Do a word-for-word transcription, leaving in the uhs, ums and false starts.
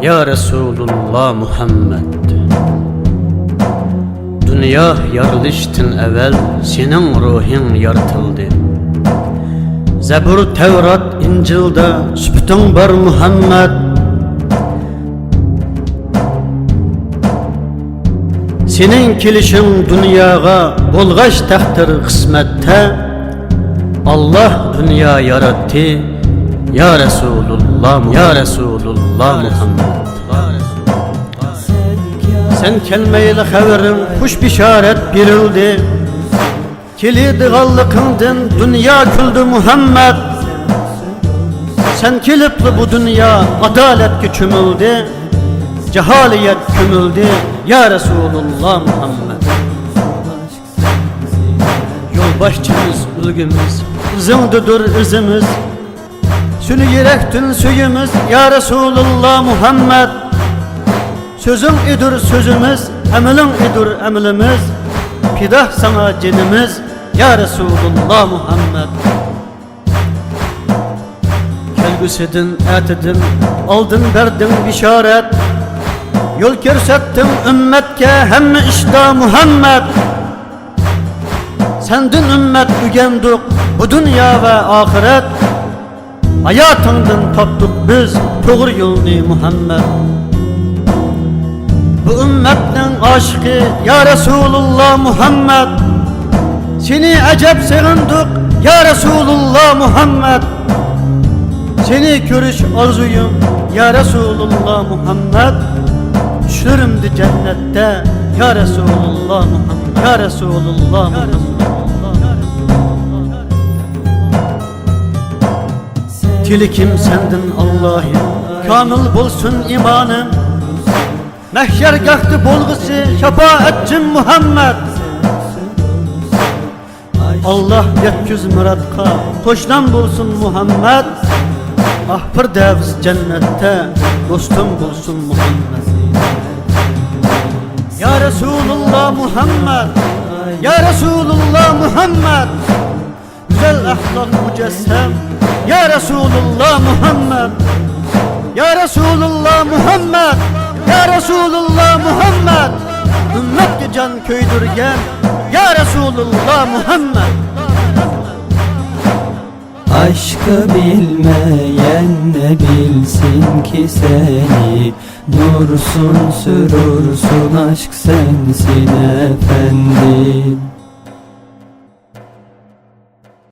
يا رەسۇلۇللا مۇھەممەد، دۇنيا يارىلىشتىن ئەۋەل سېنىڭ روھىڭ يارىتىلدى. زەبۇر، تەۋرات، ئىنجىلدا سۈپىتىڭ بار مۇھەممەد. سېنىڭ كېلىشىڭ دۇنياغا بولغاچ تەقدىر قىسمەتتە، ئاللاھ دۇنيا ياراتتى، يا رەسۇلۇللا، يا رەسۇلۇللا مۇھەممەد. سەن كەلمەيلا خەۋىرىڭ خۇش بېشارەت بېرىلدى. كېلىدىغانلىقىڭدىن دۇنيا كۈلدى مۇھەممەد. سەن كېلىپلا بۇ دۇنيا ئادالەتكە چۆمۈلدى. جاھالىيەت كۆمۈلدى، يا رەسۇلۇللا مۇھەممەد. يولباشچىمىز، ئۈلگىمىز، ئىزىڭدىدۇر ئىزىمىز. سېنى يۈرەكتىن سۆيىمىز، يا رەسۇلۇللا مۇھەممەد. سۆزۈڭ ئىدۇر سۆزىمىز، ئەمىلىڭ ئىدۇر ئەمىلىمىز. پىدا ساڭا جېنىمىز، يا رەسۇلۇللا مۇھەممەد. كەلگۈسىدىن، ئەتىدىن ئالدىن بەردىڭ بېشارەت. يول كۆرسەتتىڭ ئۈممەتكە ھەممە ئىشتا مۇھەممەد. سەندىن ئۈممەت ئۆگەندۇق بۇ دۇنيا ۋە ئاخىرەت. ھاياتىڭدىن تاپتۇق بىز توغرا يولنى مۇھەممەد. بۇ ئۈممەتنىڭ ئاشىقى يا رەسۇلۇللا مۇھەممەد. سېنى ئەجەب سېغىندۇق يا رەسۇلۇللا مۇھەممەد. سېنى كۆرۈش ئارزۇيۇم يا رەسۇلۇللا مۇھەممەد. چۈشلىرىمدە جەننەتتە يا رەسۇلۇللا مۇھەممەد، يا رەسۇلۇللا مۇھەممەد. تىلىكىم سەندىن ئاللاھىم، كامىل بولسۇن ئىمانىم. مەھشەرگاھتا بولغۇسى شاپائەتچىم مۇھەممەد. ئاللاھ يەتكۈز مۇرادقا قوشنام بولسۇن مۇھەممەد. ئاھ، پىردەۋس جەننەتتە دوستۇم بولسۇن مۇھەممەد. يا رەسۇلۇللا مۇھەممەد، يا رەسۇلۇللا مۇھەممەد. گۈزەل ئەخلاق مۇجەسسەم، يا رەسۇلۇللا مۇھەممەد. يا رەسۇلۇللا مۇھەممەد، يا رەسۇلۇللا مۇھەممەد. ئۈممەتكە جان كۆيدۈرگەن، يا رەسۇلۇللا مۇھەممەد. ئاشىقى بىلمىگەن نە بىلسۇنكى سېنى، نۇرسۇن سۈرۈرسۇن ئاشىق سەنسەن ئەپەندىم.